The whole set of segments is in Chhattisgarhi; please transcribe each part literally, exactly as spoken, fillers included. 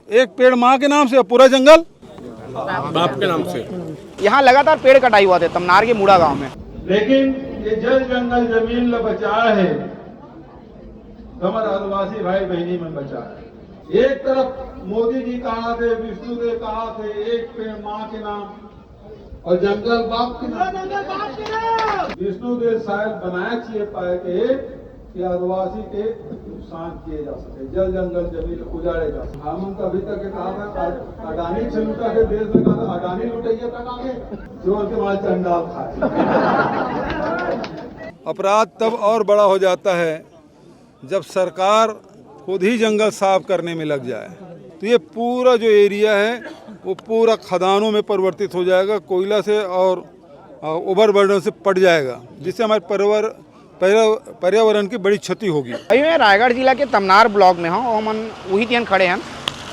एक पेड़ माँ के नाम से, पूरा जंगल। बाप के नाम से। यहाँ लगातार पेड़ कटाई हुआ थे तमनार के मुड़ा गांव में। लेकिन ये जल जंगल जमीन ल बचाए हे, हमर आदिवासी भाई बहनी मन बचाए। एक तरफ मोदी जी कहा थे, विष्णु देव कहा थे, एक पेड़ माँ के नाम, और जंगल बाप के नाम। विष्णु देव शायद बनाए चाहिए पाए के कि आदिवासी के नुकसान किए जा सके, जल जंगल जमीन उजाड़े जा सके। हम तो अभी तक के कहा था, अडानी से लुटा के देश में कहा था, अडानी लुटैया तक आगे, जोर के माल चंडाल खाए। अपराध तब और बड़ा हो जाता है जब सरकार खुद ही जंगल साफ करने में लग जाए। तो ये पूरा जो एरिया है, वो पूरा खदानों में परिवर्तित हो जाएगा, कोयला से और ओवरबर्डन से पट जाएगा, जिससे हमारे पर्यावरण पर्यावरण की बड़ी क्षति होगी। अभी मैं रायगढ़ जिला के तमनार ब्लॉक में हूँ और हमन उही तियन खड़े हैं।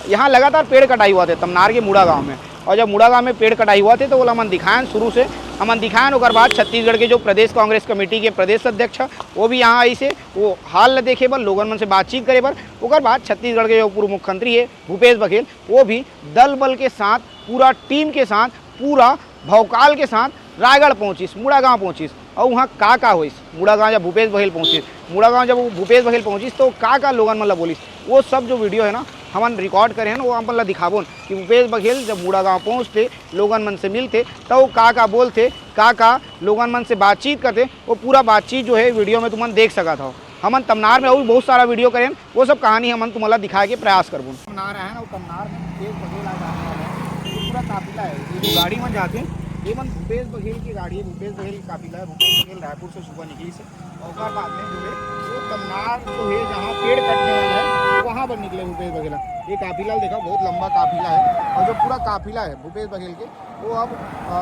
यहाँ लगातार पेड़ कटाई हुआ थे तमनार के मुड़ा गांव में, और जब मुड़ा गांव में पेड़ कटाई हुआ थे तो ओला हमन दिखायन शुरू से, हमन दिखायन। ओकर बाद छत्तीसगढ़ के जो प्रदेश कांग्रेस कमेटी के प्रदेश अध्यक्ष, वो भी यहाँ आई से वो हाल ल देखे बर, लोगन मन से बातचीत करे बर। ओकर बाद छत्तीसगढ़ के जो पूर्व मुख्यमंत्री है भूपेश बघेल, वो भी दल बल के साथ, पूरा टीम के साथ, पूरा भौकाल के साथ रायगढ़ पहुंचिस, मुड़ा गांव पहुंचिस। और वहाँ का का होइस, मुड़ा गांव जब भूपेश बघेल पहुंचिस, मुड़ा गांव जब वो भूपेश बघेल पहुंचिस तो का का लोगन मन ला बोलिस, वो सब जो वीडियो है ना, हमन रिकॉर्ड करे हैं ना, वो अपन ला दिखाबोन कि भूपेश बघेल जब मुड़ा गांव पहुंचते, लोगन मन से मिलते, तो वो का का बोलते, का का लोगन मन से बातचीत करते, वो पूरा बातचीत जो है वीडियो में तुमन देख सकत हो। हमन तमनार में और बहुत सारा वीडियो करेन, वो सब कहानी हमन तुमन ला दिखाए के प्रयास करबोन। तमनार है ना, वो तमनार में भूपेश बघेल आ जाने वाला है। ये पूरा काफिला है, ये जो गाड़ी मन जाते हैं, ये मन भूपेश बघेल की गाड़ी है, भूपेश बघेल की काफिला है। भूपेश बघेल रायपुर से सुबह निकली से, और ओकर बाद में जो है वो तमनार जो है जहाँ पेड़ कटने वाला है वहाँ पर निकले भूपेश बघेल। ये काफिला देखा, बहुत लंबा काफिला है, और जो पूरा काफिला है भूपेश बघेल के, वो अब अ,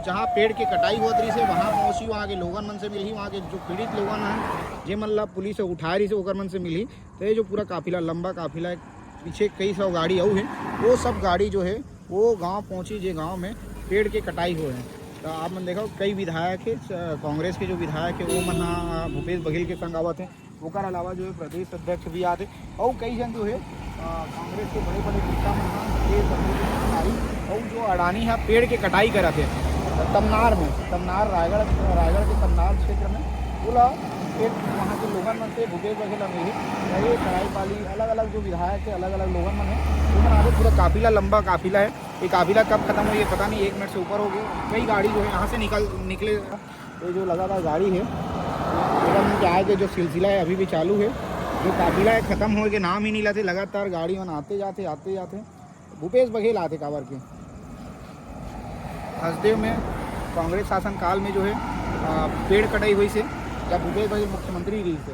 जहाँ पेड़ के कटाई होत रहिस है वहाँ पहुँची, वहाँ के लोगन मन से मिलही, वहाँ के जो पीड़ित लोगन हैं, जे मन ला पुलिस ह उठाए रहिस है, ओकर मन से मिलही। तो ये जो पूरा काफिला, लंबा काफिला है, पीछे कई सौ गाड़ी अउ है, वो सब गाड़ी जो है वो गांव पहुंची, जे गांव में पेड़ के कटाई हुए हैं। तो आप मन देखो, कई विधायक है, स-, कांग्रेस के जो विधायक है, वो मन हा भूपेश बघेल के संग आवत है। ओकर अलावा जो है प्रदेश अध्यक्ष भी आते, और कई जन जो है अ, कांग्रेस के बड़े बड़े नेता मन हा भूपेश बघेल के संग आई। और जो अडानी है पेड़ के कटाई करत है तमनार में, तमनार रायगढ़, रायगढ़ के तमनार क्षेत्र में, ओला एक वहाँ के लोगन मन से भूपेश बघेल अमीरी, नरेश रायपाली, अलग अलग जो विधायक है, अलग अलग लोगन मन है, ओमन आगे। पूरा काफिला, लंबा काफिला है। ये काफिला कब खत्म होई, ये पता नहीं, एक मिनट से ऊपर हो गए। कई गाड़ी जो है यहाँ से निकल निकले। ये जो लगातार गाड़ी है, एकदम के आए के जो सिलसिला है अभी भी चालू है। जो काफिला है खत्म होए के नाम ही नहीं लेते, लगातार गाड़ी मन आते जाते, आते जाते। भूपेश बघेल आते काबर के हसदेव में कांग्रेस शासन काल में जो है अ, पेड़ कटाई हुई से, जब भूपेश बघेल मुख्यमंत्री रहिस हे,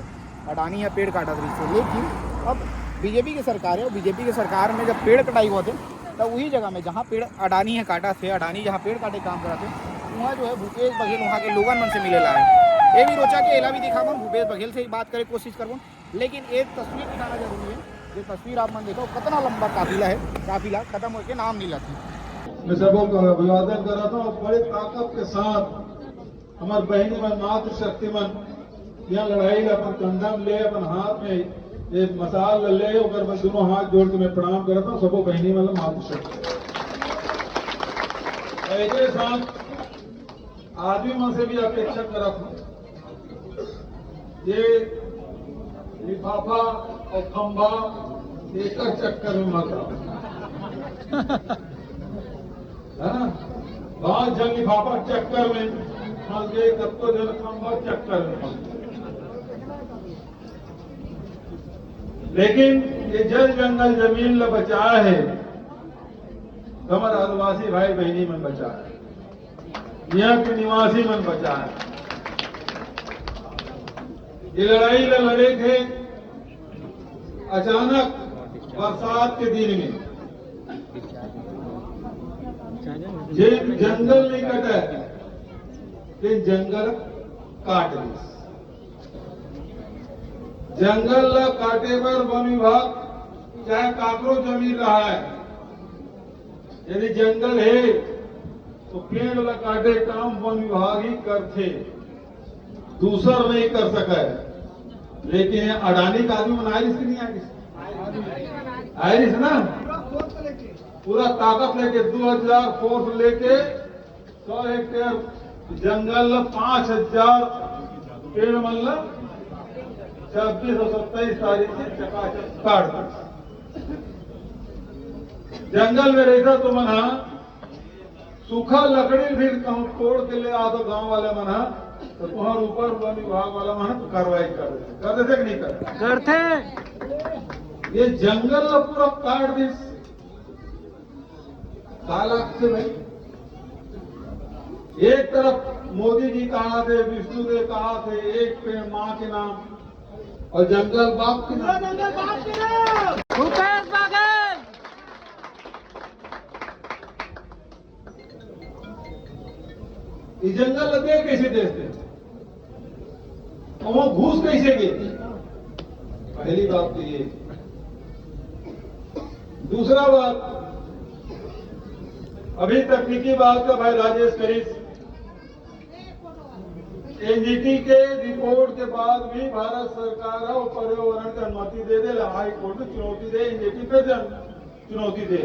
अडानी ह पेड़ काटत रहिस हे। लेकिन अब बीजेपी के सरकार है, और बीजेपी के सरकार में जब पेड़ कटाई होत हे, तब वही जगह में जहाँ पेड़ अडानी ह काटत हे, अडानी जहाँ पेड़ काटे काम करत हे, वहाँ जो है भूपेश बघेल वहाँ के लोगन मन से मिले ला है। ये भी रोचा के एला भी दिखाबन, भूपेश बघेल से ही बात करे कोशिश करबन, लेकिन एक तस्वीर दिखाना जरूरी है। ये तस्वीर आप मन देखो, कितना लंबा काफिला है, काफिला खत्म होके नाम नहीं लाती। मैं सबको अभिवादन कराता हूँ। बड़े ताकत के साथ हमारे बहनी मन, मातृशक्ति मन, यहाँ लड़ाई ला अपन कंधा में ले, अपन हाथ में ये मशाल ला ले, ओकर मैं दोनों हाथ जोड़ के मैं प्रणाम करता हूँ सबको, बहनी मन, मातृशक्ति। और एकरे साथ आदमी मन से भी अपेक्षा करत हूँ, ये लिफाफा और खंभा एक चक्कर में मत आओ, है ना? बहुत जन लिफाफा चक्कर में फंस गए, कत्तो जन खंभा चक्कर में फंस गए। लेकिन ये जल जंगल जमीन ला बचाए हे, हमर आदिवासी भाई बहनी मन बचाए हे, यहाँ के निवासी मन बचाए हे। ये लड़ाई ला लड़े थे अचानक बरसात के दिन में, जे जंगल नहीं कटे, ते जंगल काट दिस। जंगल ला काटे बर वन विभाग चाहे काकरो जमीन रहा है, यदि जंगल है तो पेड़ ला काटे काम वन विभाग ही करथे, दूसर नहीं कर सके। लेकिन ये अडानी का आदमी मन आए रिस कि नहीं आए रिस? आए रिस ना? पूरा ताकत लेके, दो हजार फोर्स लेके, सौ हेक्टेयर जंगल ला, पाँच हजार पेड़ मन ला छब्बीस और सत्ताईस तारीख के चकाचक काट दे। जंगल में रहिथो तुमन हा, सूखा लकड़ी भी कहूँ तोड़ के ले आ तो गांव वाले मन हा, तो तुम्हारे ऊपर वन विभाग वाला मन हा तो कार्रवाई कर देथे, कर देथे कि नहीं कर? करथे। ये जंगल ला पूरा काट दिस। का लागथे भाई? एक तरफ मोदी जी कहाथे, विष्णु देव कहाथे, एक पेड़ माँ के नाम, और जंगल बाप के नाम। जंगल बाप के नाम। भूपेश बघेल। ये जंगल ला दे कैसे देथे? और वो घूस कैसे गे? पहली बात तो ये। दूसरा बात, अभी तकनीकी बात का भाई राजेश करीस, एनजीटी के रिपोर्ट के बाद भी भारत सरकार और पर्यावरण के अनुमति दे दे, हाई कोर्ट में चुनौती दे, एनजीटी पे जन चुनौती दे।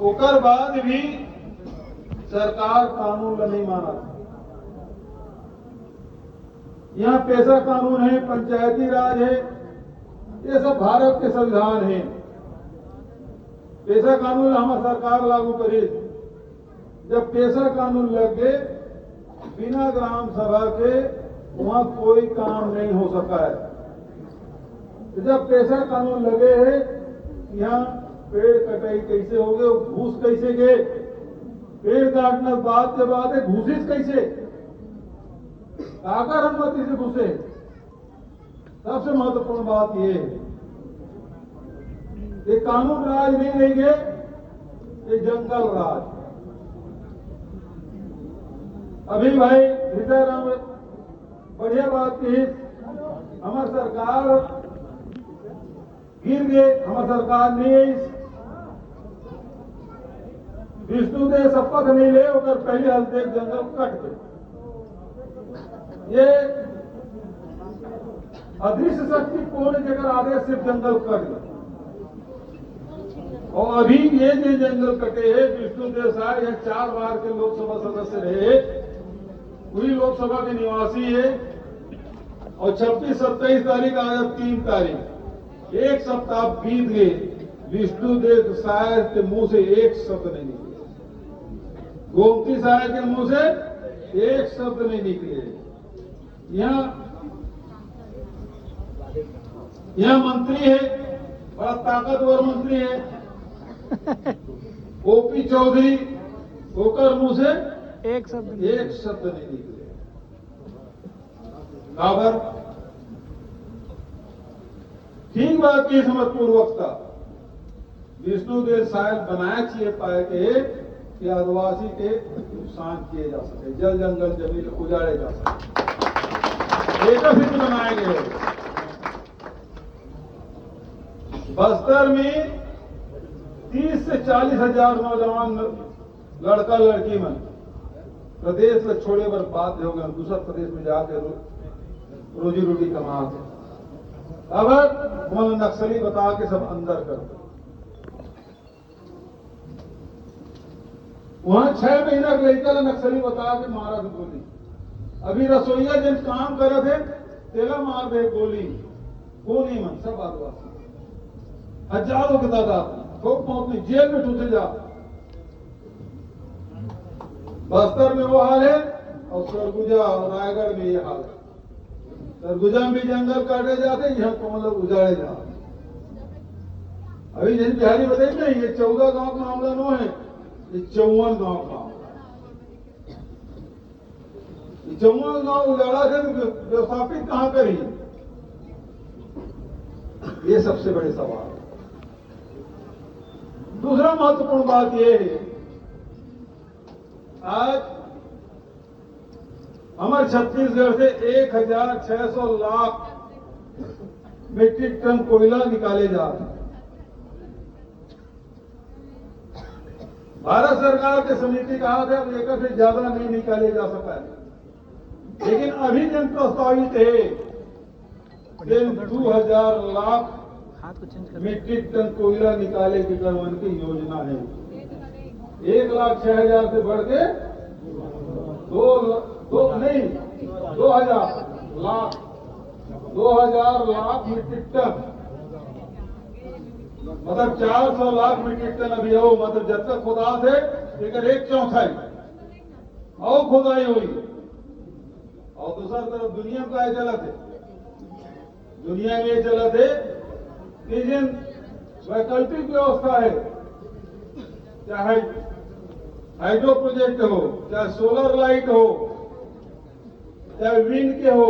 ओकर बाद भी सरकार कानून ला नहीं मानत। यहाँ पेसा कानून है, पंचायती राज है, ये सब भारत के संविधान है। पेसा कानून ला हमर सरकार लागू करिस। जब पेसा कानून लग गे, बिना ग्राम सभा के वहाँ कोई काम नहीं हो सका है। तो जब पेसा कानून लगे है, यहाँ पेड़ कटाई कैसे हो गए, घूस कैसे गए, पेड़ काटना बात के बात है, घूसिस कैसे, काकर अनुमति से घुसे? सबसे महत्वपूर्ण बात ये है, ये कानून राज नहीं रहेंगे, ये जंगल राज। अभी भाई हृदय राम बढ़िया बात की, हमार सरकार गिर गे, हमार सरकार नहीं आई। विष्णु देव शपथ नहीं ले, ओकर पहले हल्देव जंगल कट गए। ये अदृश्य शक्ति कौन है, जेकर आदेश से जंगल कट गए? और अभी ये जो जंगल कटे हैं, विष्णु देव साय यहाँ चार बार के लोकसभा सदस्य रहे, वही लोकसभा के निवासी है। और छब्बीस, सत्ताईस तारीख, आज तीन तारीख, एक सप्ताह बीत गए, विष्णु देव साय के मुंह से एक शब्द नहीं निकले, गोमती साय के मुंह से एक शब्द नहीं निकले। यहाँ, यहाँ मंत्री है, बड़ा ताकतवर मंत्री है, ओपी चौधरी, ओकर मुंह से एक शब्द नहीं। एक शब्द नहीं निकले। काबर? ठीक बात, किस्मत पूर्वकता विष्णु देव साय ल बनाए चाहिए पाए के कि आदिवासी के नुकसान किए जा सके, जल जंगल जमीन उजाड़े जा सके, एकर सेती बनाए गए। बस्तर में तीस से चालीस हजार नौजवान लड़का लड़की मन प्रदेश ल छोड़े बर बाध्य हो गए, दूसर प्रदेश में जाके रो-, रोजी रोटी कमा के। अब मन नक्सली बता के सब अंदर कर दे। वहां छह महीना के लड़का ला नक्सली बता के मारा था गोली। अभी रसोईया जिन काम करत है, तेला मार दे गोली। कोन ये मन? सब आदिवासी, हजारों के तादाद में, थोक मौत नहीं, जेल में ठूसे जा। बस्तर में वो हाल है और सरगुजा और रायगढ़ में ये हाल है। सरगुजा में भी जंगल काटे जाते, यहाँ तो मतलब उजाड़े जाते। अभी जैसे बिहारी बताई नहीं, ये चौदह गांव का मामला नो है, ये चौवन गांव का मामला है। ये चौवन गांव उजाड़ा थे तो व्यवस्थापित कहाँ करी? ये सबसे बड़े सवाल। दूसरा महत्वपूर्ण बात ये है, आज हमारे छत्तीसगढ़ से एक हजार छह सौ लाख मीट्रिक टन कोयला निकाले जात हे। भारत सरकार के समिति कहा था, अब एकर से ज्यादा नहीं निकाले जा सका है, लेकिन अभी जन प्रस्तावित है, तेन दू हजार लाख मीट्रिक टन कोयला निकाले के करवन के योजना हे। एक लाख छह हजार से बढ़ के दो, दो नहीं, दो हजार लाख, दो हजार लाख मीट्रिक टन, मतलब चार सौ लाख मीट्रिक टन अभी हो, मतलब जतका खोदात हे, एकर एक चौथाई अउ खोदाई होही। अउ दूसर तरफ दुनिया में काय चलत हे? दुनिया में चलत हे कि जेन वैकल्पिक व्यवस्था हे, चाहे हाइड्रो प्रोजेक्ट हो, चाहे सोलर लाइट हो, चाहे विंड के हो,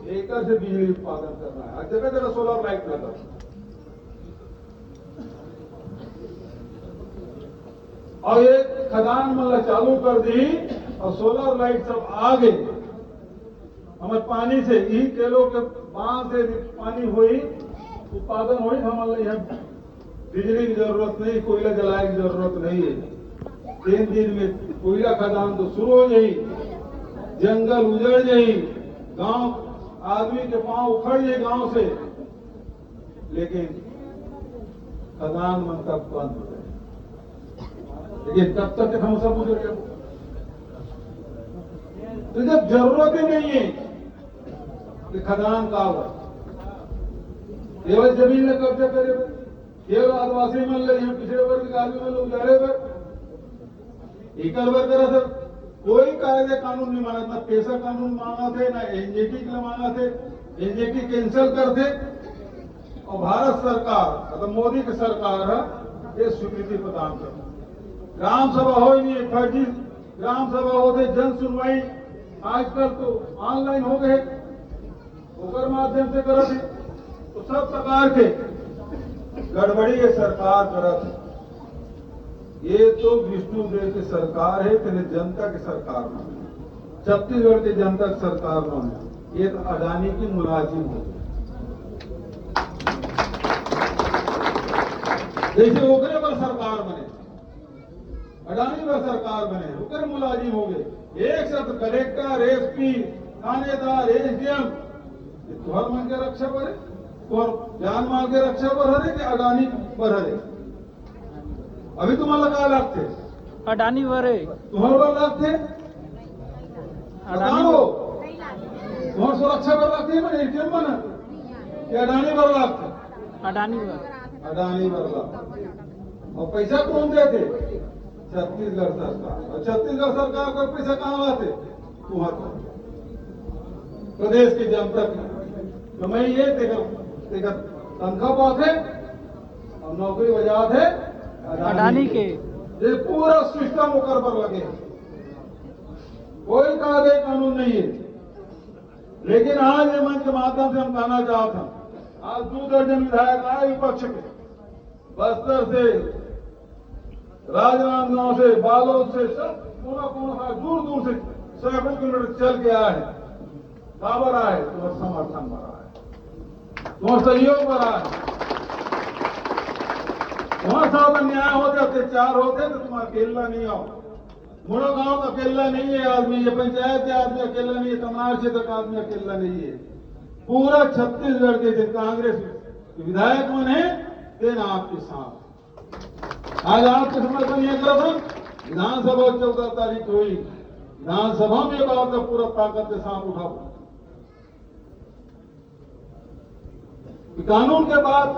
एकर से बिजली उत्पादन करना हे। हर जगह जगह सोलर लाइट लगा। अउ ये खदान मन ला चालू कर दी अउ सोलर लाइट सब आ गे। हमर पानी से, इही केलो के बांध से भी पानी होई, उत्पादन होई, हमन ला इहां बिजली की जरूरत नहीं, कोयला जलाए की जरूरत नहीं हे। तीन दिन में कोयला खदान तो शुरू हो जाई, जंगल उजड़ जाई, गांव आदमी के पांव उखड़ जाई गांव से, लेकिन खदान मन तब बंद हो जाए। लेकिन तब तक के हम सब उजड़ जाए। तो जब जरूरत ही नहीं हे, तो खदान का हुआ? केवल जमीन में कब्जा करे बर, केवल आदिवासी मन ले, इहां पिछड़े वर्ग के आदमी मन ले उजाड़े बर, एकर बर करा सर, कोई कायदे कानून नहीं मानत, ना पेसा कानून मानत हे, ना एनजीटी के मानत हे, एनजीटी कैंसिल करथे। अउ भारत सरकार, मतलब मोदी के सरकार ह ये स्वीकृति प्रदान करथे। ग्राम सभा होय नहीं, फर्जी ग्राम सभा होथे, जन सुनवाई आजकल तो ऑनलाइन हो गए, ओकर माध्यम से करत हे। तो सब प्रकार के गड़बड़ी ये सरकार करत हे। ये तो विष्णु देव के सरकार हे, तेने जनता के सरकार माने, छत्तीसगढ़ के जनता के सरकार माने। ये तो अडानी के मुलाजिम हो गए। जैसे ओकरे बर सरकार बने, अडानी बर सरकार बने, ओकर मुलाजिम हो गए। एक साथ कलेक्टर, एसपी, थानेदार, एसडीएम, ये तुहर मन के रक्षा बर हे, तुहर जान माल के रक्षा बर हरे कि अडानी बर हरे? अभी तुमन ला का लागथे? अडानी बर हे। तुहर बर लागथे? अडानी बताओ। तुहर सुरक्षा बर लागथे, मन एटीएम बना कि अडानी बर लागथे? अडानी बर। अडानी बर लागथे। अउ पैसा कौन देथे? छत्तीसगढ़ सरकार। अउ छत्तीसगढ़ सरकार का पैसा कहां आथे? तुहर प्रदेश के जनता के कमाई हे, तेकर, तेकर तनखा पाथे अउ नौकरी बजाथे अडानी अडानी के। के। ये पूरा सिस्टम ओकर बर लगे हे, कोई कायदे कानून नहीं हे। लेकिन आज ये मंच के माध्यम से हम कहना चाहत हन, आज दू दर्जन विधायक आए विपक्ष के, बस्तर से, राजनांदगांव से, बालोद से, सब कोना कोना से, दूर दूर से सैकड़ों किलोमीटर चल के आए हे। काबर आए? तुहर समर्थन बर आए, तुहर सहयोग बर आए। तुहर साथ अन्याय होथे, अत्याचार होथे, तो तुम अकेला नहीं हो। मुड़ो गांव का अकेला नहीं हे आदमी, ये पंचायत के आदमी अकेला नहीं हे, कमनार क्षेत्र का आदमी अकेला नहीं हे। पूरा छत्तीसगढ़ के जो कांग्रेस विधायक मन हे, तेन आपके साथ। आज आपके समर्थन ये करत हन, विधानसभा चौदह तारीख होही, विधानसभा में ये बात का पूरा ताकत के साथ उठाओ। कानून के बाद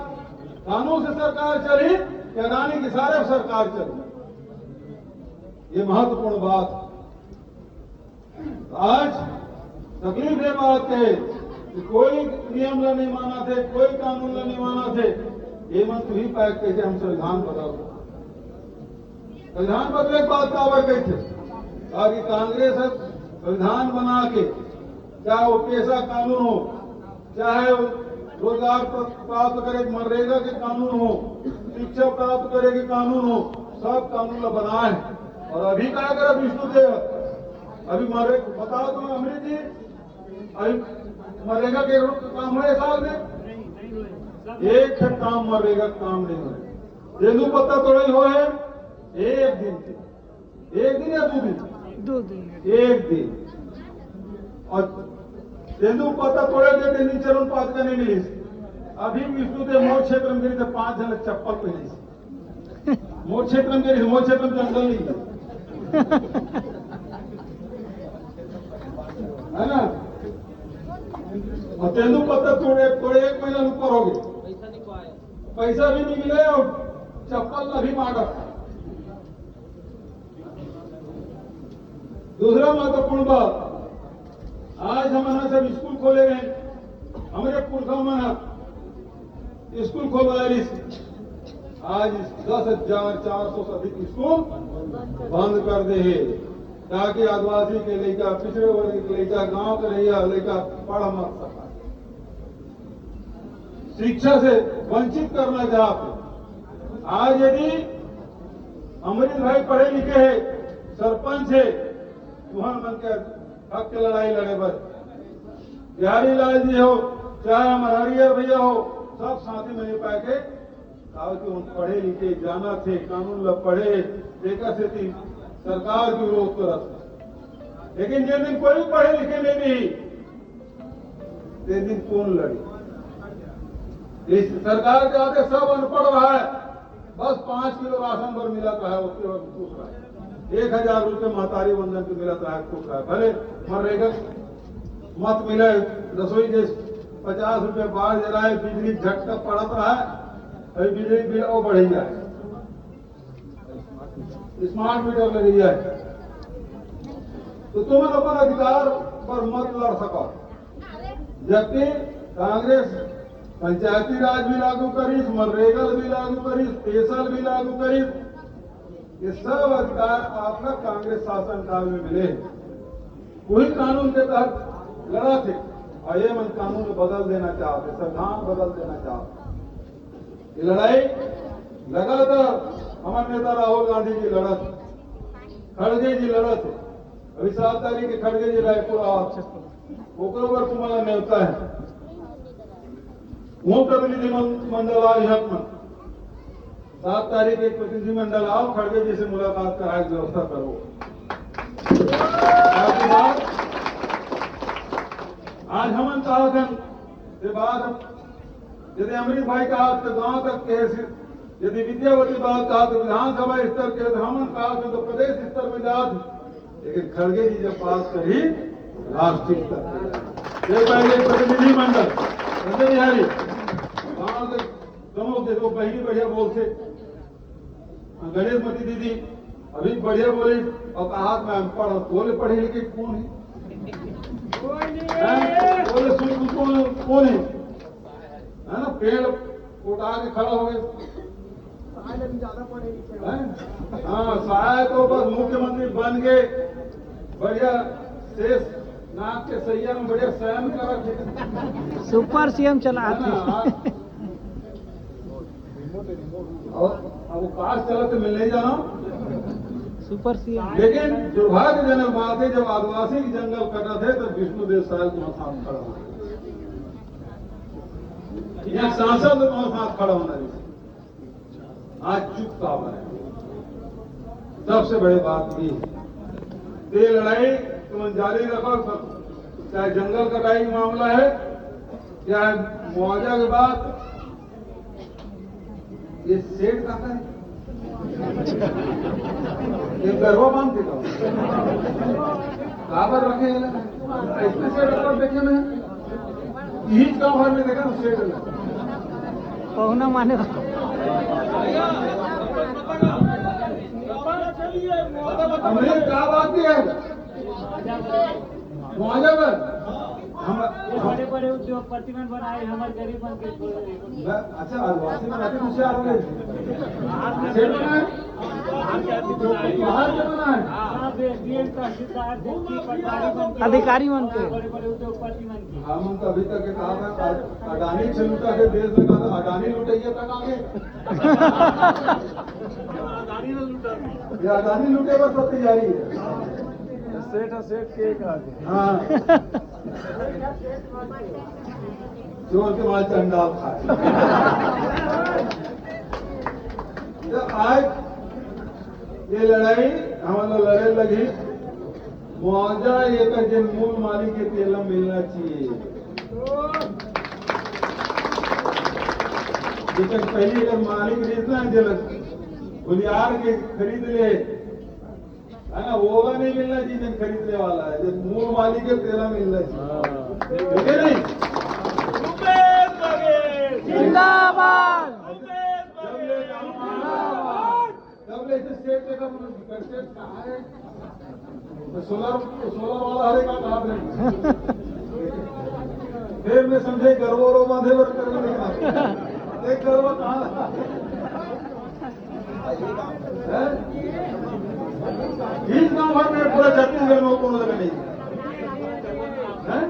कानून से सरकार चली कि अडानी के इशारे से सरकार चली, ये महत्वपूर्ण बात। आज तकलीफ ये बात के हे कि कोई नियम ला नहीं मानथे, कोई कानून ला नहीं मानथे। ये मन तुही पाए कहिथे हम संविधान बदल दो। संविधान बदले के बात काबर कहिथे? ताकि कांग्रेस ह संविधान बना के, चाहे वो पेसा कानून हो, चाहे वो रोजगार प्र-, प्राप्त करे के मनरेगा के कानून हो, शिक्षा प्राप्त करे के कानून हो, सब कानून ला बनाए हे। अउ अभी का करत विष्णु देव? अभी मनरे-, बताओ तो अमरीश जी, अभी मनरेगा के काम होय साल में? एक ठन काम मनरेगा के काम नहीं होय। तेंदू पत्ता तोड़ई होय हे एक दिन के, एक दिन या दू दिन? दू दिन। एक दिन। अउ तेंदू पत्ता तोड़े के तेंदू चरण पादुका नहीं मिलिस। अभी विष्णु देव मोर क्षेत्र में गिरी तो पांच झन चप्पल पहने। मोर क्षेत्र में गिरी, मोर क्षेत्र में जंगल नहीं है। है ना? और तेंदू पत्ता तोड़े, तोड़े एक महीना ऊपर हो गए, पैसा भी नहीं मिले और चप्पल अभी मांगा। दूसरा महत्वपूर्ण बात, आज हमन ह सब स्कूल खोले रहे, हमरे पुरखा मन ह स्कूल खोलवाए रहिस। आज दस हजार चार सौ से अधिक स्कूल बंद कर दे हे, ताकि आदिवासी के लइका, पिछड़े वर्ग के लइका, गांव के रहइया लइका पढ़ मत सका, शिक्षा से वंचित करना चाहते। आज यदि अमृत भाई पढ़े लिखे हे, सरपंच हे, तुहन मन के हक के लड़ाई लड़े बर बिहारी लाल जी हो, चाहे हमर हरियर भैया हो, सब साथी में पाए के, काबर कि उन पढ़े लिखे, जानत हे, कानून ला पढ़े, तेकर सेती सरकार के विरोध करत हे। लेकिन जे दिन कोई पढ़े लिखे नहीं रही, ते दिन कौन लड़ी? इस सरकार के आगे सब अनपढ़ रहा है, बस पांच किलो राशन बर मिलत रहा है, ओतके बर खुश रहा है। एक हजार रुपये महतारी वंदन के मिलत रहा है, खुश रहा है। भले मनरेगा मत मिले, रसोई गैस पचास रुपये बार जलाए, बिजली झटका पड़त रहा है, अभी बिजली बिल और बढ़ जाए। स्मार्ट मीटर लग गया है, तो तुम अपन अधिकार पर मत लड़ सको। जबकि कांग्रेस पंचायती राज भी लागू करिस, मनरेगा भी लागू करिस, पेंशन भी लागू करिस, ये सब अधिकार आपका कांग्रेस शासन काल में मिले। वही कानून के तहत लड़ा थे और ये मन कानून बदल देना चाहते, संविधान बदल देना चाहते। ये लड़ाई लगातार हमारे नेता राहुल गांधी जी लड़त, खड़गे जी लड़त। अभी सात तारीख के खड़गे जी रायपुर आओ, ओकरो बर तुम्हारा न्योता है। वो प्रतिनिधि मन-, मंडल आओ यहाँ पर। सात तारीख के प्रतिनिधिमंडल आओ, खड़गे जी से मुलाकात कराए के व्यवस्था करो। बाकी बात, आज हमन कहा था, ये बात यदि अमरीश भाई कहा तो गांव तक के, यदि विद्यावती बात कहा तो विधानसभा स्तर के, तो हमन कहा तो प्रदेश स्तर में जात, लेकिन खड़गे जी जब बात करी, राष्ट्रीय स्तर पर जाए। ये पहले प्रतिनिधि मंडल, संजय बिहारी, गांव के समूह देखो, बहिनी बढ़िया बोलते, गणेश मती दीदी अभी बढ़िया बोली, और कहा मैं अनपढ़ हूँ, बोले पढ़े लिखे कौन है? हैं? बोले सुन, कौन, कौन है? है ना, पेड़ उठा के खड़ा हो गए। हैं? हाँ, शायद तो बस मुख्यमंत्री बन के बढ़िया शेष नाग के सैया में बढ़िया शयन करत हे। सुपर सीएम चला है ना? आज और अब वो कार चला तो मिलने जाना। Super CM. लेकिन दुर्भाग्यजनक बात है, जब आदिवासी के जंगल कटा थे, तब विष्णुदेव साय तुम्हारे साथ खड़ा हो, या सांसद तुम्हारे साथ खड़ा होना चाहिए। आज चुप का है। सबसे बड़ी बात ये है। ये लड़ाई तुम जारी रखो, सब, चाहे जंगल कटाई का मामला है, चाहे मुआवजा के बात, ये सेठ का है? ये गरबा बांध के का? काबर रखे हैं ना? इतने सेठ अगर देखे मैं, यही गांव भर में देखा ना सेठ ना। पहुना माने। हमने क्या बात की है? मुआवजा पर हम, हम बड़े बड़े उद्योगपति मन बनाए, हमर गरीब मन के छोड़ दे। मैं, अच्छा, आदिवासी में रहते होशियार हो गए। सेठ बनाए? बाहर के बनाए? हाँ, बे-, डीएम तहसीलदार, जबकि पटवारी मन के, अधिकारी मन के। बड़े बड़े उद्योगपति मन के। हम तो अभी तक के कहा था, अड-, अडानी से लूटा के देश में कहा था, अडानी लुटैया तक आ गए। ये अडानी लूटे पर सब तैयारी है। सेठ, सेठ के एक आगे। हाँ। चोर के बाद चंडाल खाए। तो आज ये लड़ाई हमन ला लड़े लगही, मुआवजा एकर जेन मूल मालिक हे तेला मिलना चाहिए। लेकिन पहली अगर मालिक रहिस ना, जेला होलियार के खरीद ले, है ना, ओला नहीं मिलना चाहिए, जेन खरीदने वाला है, जो मूल मालिक है, तेला मिलना चाहिए। ठीक है नहीं? भूपेश बघेल जिंदाबाद। भूपेश बघेल जिंदाबाद। तब ले इसे सेठ देखा, बोलो, "सेठ कहाँ है?" तो सोलर, सोलर वाला हरे का कहा नहीं। फिर मैं समझे, गरबो रो बांधे बर करने लगा। देख, गरबा कहाँ लगा? हैं? इस गांव भर में पूरा छत्तीसगढ़ में कोनो जगह नहीं। हैं?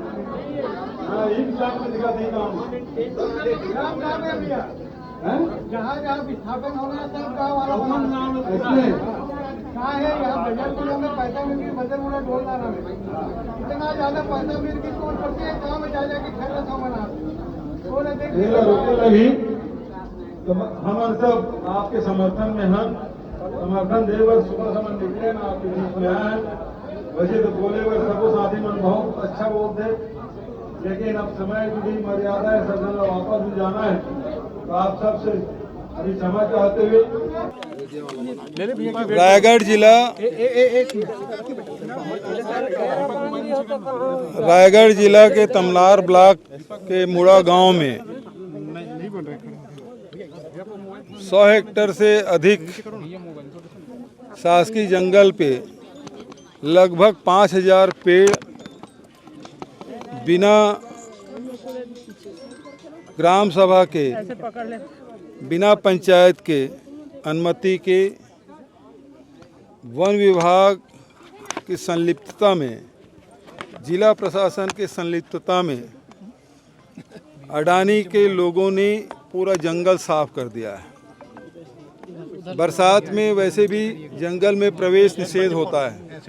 हाँ, इस साल में दिखा दी काम। हैं? जहाँ जहाँ विस्थापन होना है, सब गाँव वाला बना। इसमें कहाँ है? यहाँ बजरपुर में पैसा मिल गई, बजरपुर में ढोल डाला है। इतना ज्यादा पैसा मिल गई, तो प्रत्येक गाँव में जा जाके खैर रखा बना। बोले, देख, ये लो, रुको नहीं। तो हम सब आपके समर्थन में हन। समर्थन दे बर सुबह से हमन निकले ना, आपके बीच में आए। वैसे तो बोले बर सबो साथी मन बहुत अच्छा बोलते, लेकिन अब समय की भी मर्यादा है, सब जन वापस भी जाना है, तो आप सबसे अभी क्षमा चाहते हुए रायगढ़ जिला, रायगढ़ जिला के तमनार ब्लॉक के मुड़ा गांव में सौ हेक्टेयर से अधिक शासकीय जंगल पे लगभग पाँच हज़ार पेड़ बिना ग्राम सभा के, बिना पंचायत के अनुमति के वन विभाग की संलिप्तता में, जिला प्रशासन की संलिप्तता में अडानी के लोगों ने पूरा जंगल साफ कर दिया है। बरसात में वैसे भी जंगल में प्रवेश निषेध होता है।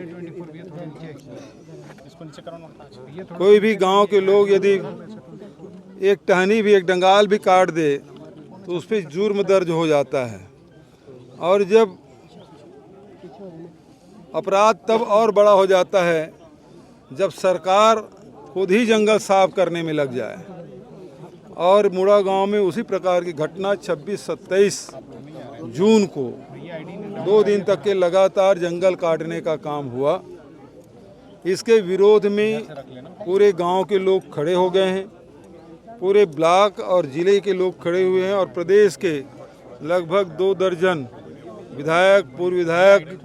कोई भी गांव के लोग यदि एक टहनी भी, एक डंगाल भी काट दे, तो उस पर जुर्म दर्ज हो जाता है। और जब अपराध तब और बड़ा हो जाता है, जब सरकार खुद ही जंगल साफ करने में लग जाए। और मुड़ा गांव में उसी प्रकार की घटना छब्बीस सत्ताईस जून को दो दिन तक के लगातार जंगल काटने का काम हुआ। इसके विरोध में पूरे गांव के लोग खड़े हो गए हैं, पूरे ब्लॉक और जिले के लोग खड़े हुए हैं और प्रदेश के लगभग दो दर्जन विधायक, पूर्व विधायक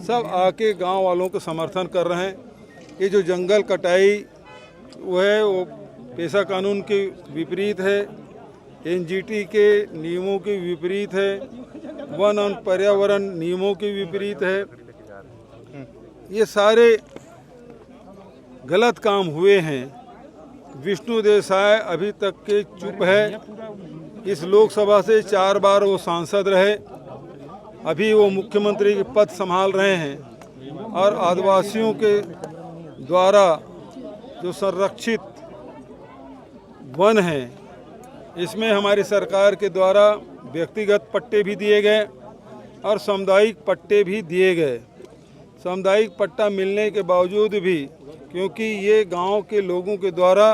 सब आके गांव वालों को समर्थन कर रहे हैं। ये जो जंगल कटाई वो है, वो पेशा कानून के विपरीत है, एनजीटी के नियमों के विपरीत है, वन और पर्यावरण नियमों के विपरीत है। ये सारे गलत काम हुए हैं। विष्णु देव साय अभी तक के चुप है। इस लोकसभा से चार बार वो सांसद रहे, अभी वो मुख्यमंत्री के पद संभाल रहे हैं और आदिवासियों के द्वारा जो संरक्षित वन है, इसमें हमारी सरकार के द्वारा व्यक्तिगत पट्टे भी दिए गए और सामुदायिक पट्टे भी दिए गए। सामुदायिक पट्टा मिलने के बावजूद भी, क्योंकि ये गांव के लोगों के द्वारा,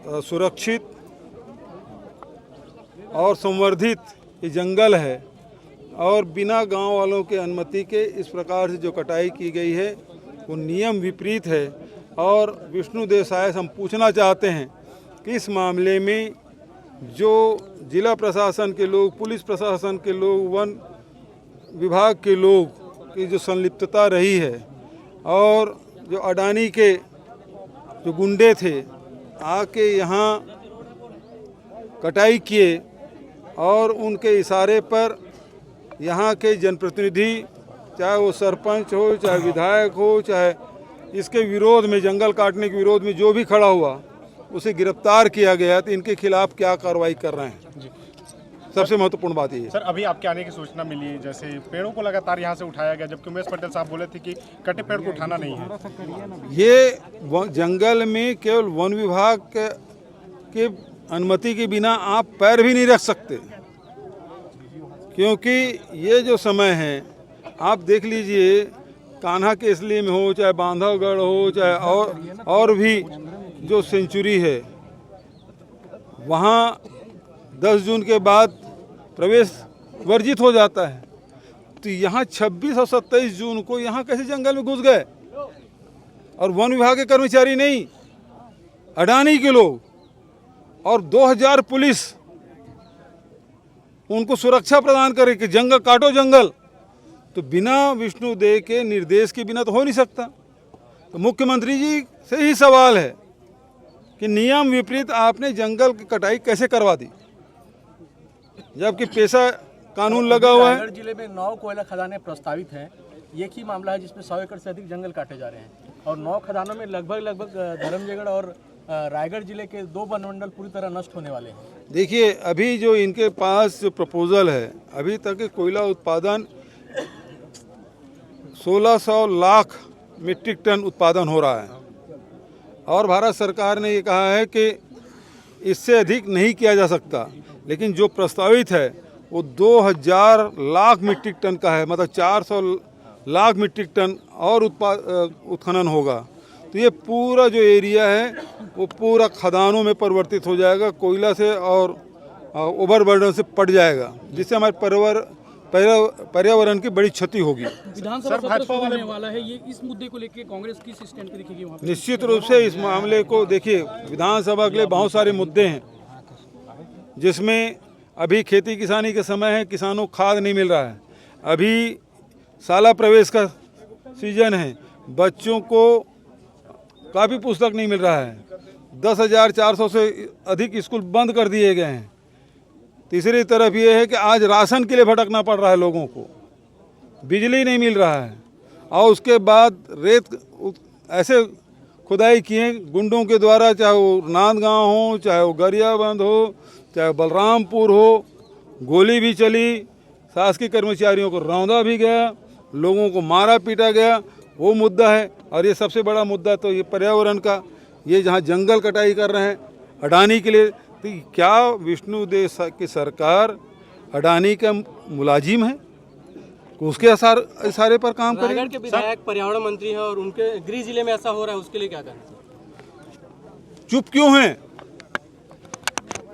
अ, सुरक्षित और संवर्धित ये जंगल है और बिना गांव वालों के अनुमति के इस प्रकार से जो कटाई की गई है, वो नियम विपरीत है। और विष्णु देव साय से हम पूछना चाहते हैं कि इस मामले में जो जिला प्रशासन के लोग, पुलिस प्रशासन के लोग, वन विभाग के लोग की जो संलिप्तता रही है और जो अडानी के जो गुंडे थे, आके यहाँ कटाई किए और उनके इशारे पर यहाँ के जनप्रतिनिधि, चाहे वो सरपंच हो, चाहे विधायक हो, चाहे इसके विरोध में, जंगल काटने के विरोध में जो भी खड़ा हुआ, उसे गिरफ्तार किया गया, तो इनके खिलाफ क्या कार्रवाई कर रहे हैं? सबसे महत्वपूर्ण बात ये है। सर, अभी आपके आने की सूचना मिली, जैसे पेड़ों को लगातार यहाँ से उठाया गया, जबकि उमेश पटेल साहब बोले थे कि कटे पेड़ को उठाना नहीं है। ये व-, जंगल में केवल वन विभाग के, के अनुमति के बिना आप पैर भी नहीं रख सकते, क्योंकि ये जो समय है, आप देख लीजिए, कान्हा केसली में हो, चाहे बांधवगढ़ हो, चाहे और, और भी जो सेंचुरी है, वहाँ दस जून के बाद प्रवेश वर्जित हो जाता है। तो यहाँ छब्बीस और सत्ताईस जून को यहाँ कैसे जंगल में घुस गए? और वन विभाग के कर्मचारी नहीं, अडानी के लोग और दो हज़ार पुलिस उनको सुरक्षा प्रदान करे कि जंगल काटो, जंगल। तो बिना विष्णु देव के निर्देश के बिना तो हो नहीं सकता। तो मुख्यमंत्री जी से ही सवाल है कि नियम विपरीत आपने जंगल की कटाई कैसे करवा दी, जबकि पेसा कानून लगा हुआ है। रायगढ़ जिले में नौ कोयला खदानें प्रस्तावित हैं। ये एक ही मामला है जिसमें सौ एकड़ से अधिक जंगल काटे जा रहे हैं और नौ खदानों में लगभग लगभग अ, धर्मजयगढ़ और अ, रायगढ़ जिले के दो वन मंडल पूरी तरह नष्ट होने वाले हैं। देखिए, अभी जो इनके पास जो प्रपोजल है, अभी तक के कोयला उत्पादन सोलह सौ लाख मीट्रिक टन उत्पादन हो रहा है और भारत सरकार ने ये कहा है कि इससे अधिक नहीं किया जा सकता, लेकिन जो प्रस्तावित है वो दो हज़ार लाख मीट्रिक टन का है, मतलब चार सौ लाख मीट्रिक टन और उत्पा-, अ, उत्खनन होगा। तो ये पूरा जो एरिया है वो पूरा खदानों में परिवर्तित हो जाएगा, कोयला से और अ, ओवरबर्डन से पट जाएगा, जिससे हमारे पर्यावर-, पर्या-, पर्यावरण की बड़ी क्षति होगी। विधानसभा सत्र शुरू होने वाला है, ये इस मुद्दे को लेकर कांग्रेस किस स्टैंड पे दिखेगी वहाँ पे? निश्चित रूप से इस मामले को देखिए, विधानसभा के लिए बहुत सारे मुद्दे हैं, जिसमें अभी खेती किसानी के समय है, किसानों को खाद नहीं मिल रहा है, अभी शाला प्रवेश का सीजन है, बच्चों को कापी पुस्तक नहीं मिल रहा है, दस हज़ार चार सौ से अधिक स्कूल बंद कर दिए गए हैं। तीसरी तरफ ये है कि आज राशन के लिए भटकना पड़ रहा है लोगों को, बिजली नहीं मिल रहा है, और उसके बाद रेत उ-, ऐसे खुदाई किए गुंडों के द्वारा, चाहे वो नांदगांव हो, चाहे वो गरियाबंद हो, चाहे बलरामपुर हो, गोली भी चली, शासकीय कर्मचारियों को रौंदा भी गया, लोगों को मारा पीटा गया, वो मुद्दा है। और ये सबसे बड़ा मुद्दा तो ये पर्यावरण का, ये जहाँ जंगल कटाई कर रहे हैं अडानी के लिए, तो क्या विष्णु देव स-, की सरकार अडानी का मुलाजिम है? उसके असार-, इशारे पर काम करें? रायगढ़ के विधायक पर्यावरण मंत्री हैं और उनके गृह जिले में ऐसा हो रहा है, उसके लिए क्या कहना? चुप क्यों हैं?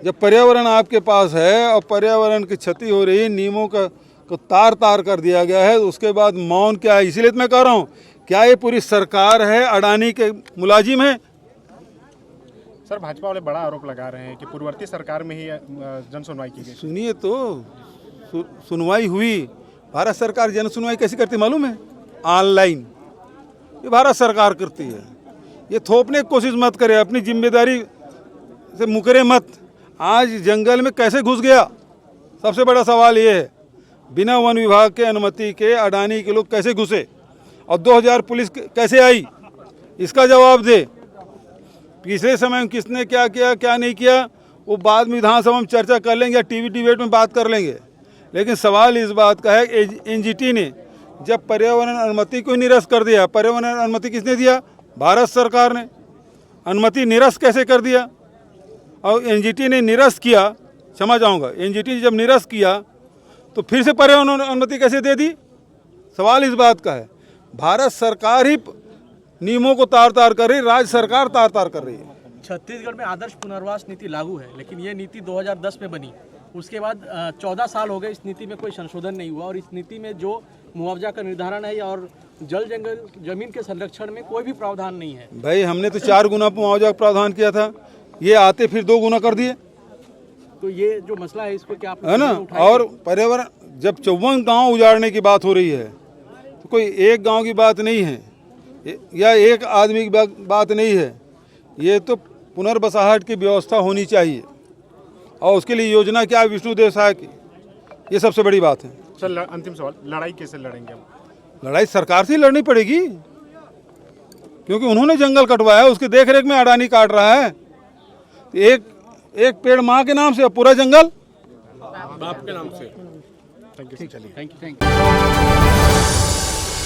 जब पर्यावरण आपके पास है और पर्यावरण की क्षति हो रही है, नीमों का, को तार तार कर दिया गया है, उसके बाद मौन क्या है? इसीलिए तो मैं कह रहा हूँ, क्या ये पूरी सरकार है, अडानी के मुलाजिम है? सर, भाजपा वाले बड़ा आरोप लगा रहे हैं कि पूर्ववर्ती सरकार में ही, अ, जन सुनवाई की गई। सुनिए तो, सु-, सुनवाई हुई। भारत सरकार जन सुनवाई कैसे करती मालूम है? ऑनलाइन। ये भारत सरकार करती है। ये थोपने की कोशिश मत करें, अपनी जिम्मेदारी से मुकरे मत। आज जंगल में कैसे घुस गया, सबसे बड़ा सवाल ये है। बिना वन विभाग के अनुमति के अडानी के लोग कैसे घुसे और दो हज़ार पुलिस क-, कैसे आई, इसका जवाब दे। पिछले समय में किसने क्या किया, क्या नहीं किया, वो बाद में विधानसभा में चर्चा कर लेंगे या टीवी डिबेट में बात कर लेंगे। लेकिन सवाल इस बात का है, एनजीटी ने जब पर्यावरण अनुमति को निरस्त कर दिया, पर्यावरण अनुमति किसने दिया? भारत सरकार ने। अनुमति निरस्त कैसे कर दिया? और एनजीटी ने निरस्त किया, क्षमा चाहूँगा, एनजीटी ने जब निरस्त किया तो फिर से पर्यावरण अनुमति कैसे दे दी? सवाल इस बात का है, भारत सरकार ही प-, नियमों को तार तार कर रही, राज्य सरकार तार तार कर रही है। छत्तीसगढ़ में आदर्श पुनर्वास नीति लागू है, लेकिन ये नीति दो हज़ार दस में बनी। उसके बाद, अ, चौदह साल हो गए, इस नीति में कोई संशोधन नहीं हुआ और इस नीति में जो मुआवजा का निर्धारण है और जल जंगल जमीन के संरक्षण में कोई भी प्रावधान नहीं है। भाई, हमने तो चार गुना मुआवजा का प्रावधान किया था, ये आते फिर दो गुना कर दिए। तो ये जो मसला है, इसको क्या आप लोग है ना? नहीं उठाएंगे? और पर्यावरण, जब चौवन गांव उजाड़ने की बात हो रही है तो कोई एक गांव की बात नहीं है, ए-, या एक आदमी की बा-, बात नहीं है। ये तो पुनर्बसाहट की व्यवस्था होनी चाहिए और उसके लिए योजना क्या है विष्णुदेव साय की, ये सबसे बड़ी बात है। सर, ल-, अंतिम सवाल, लड़ाई कैसे लड़ेंगे हम? लड़ाई सरकार से ही लड़नी पड़ेगी, क्योंकि उन्होंने जंगल कटवाया है, उसकी देख रेख में अडानी काट रहा है। तो एक, एक पेड़ माँ के नाम से, पूरा जंगल। बाप के नाम से। Thank you sir. चलिए। Thank you, thank you.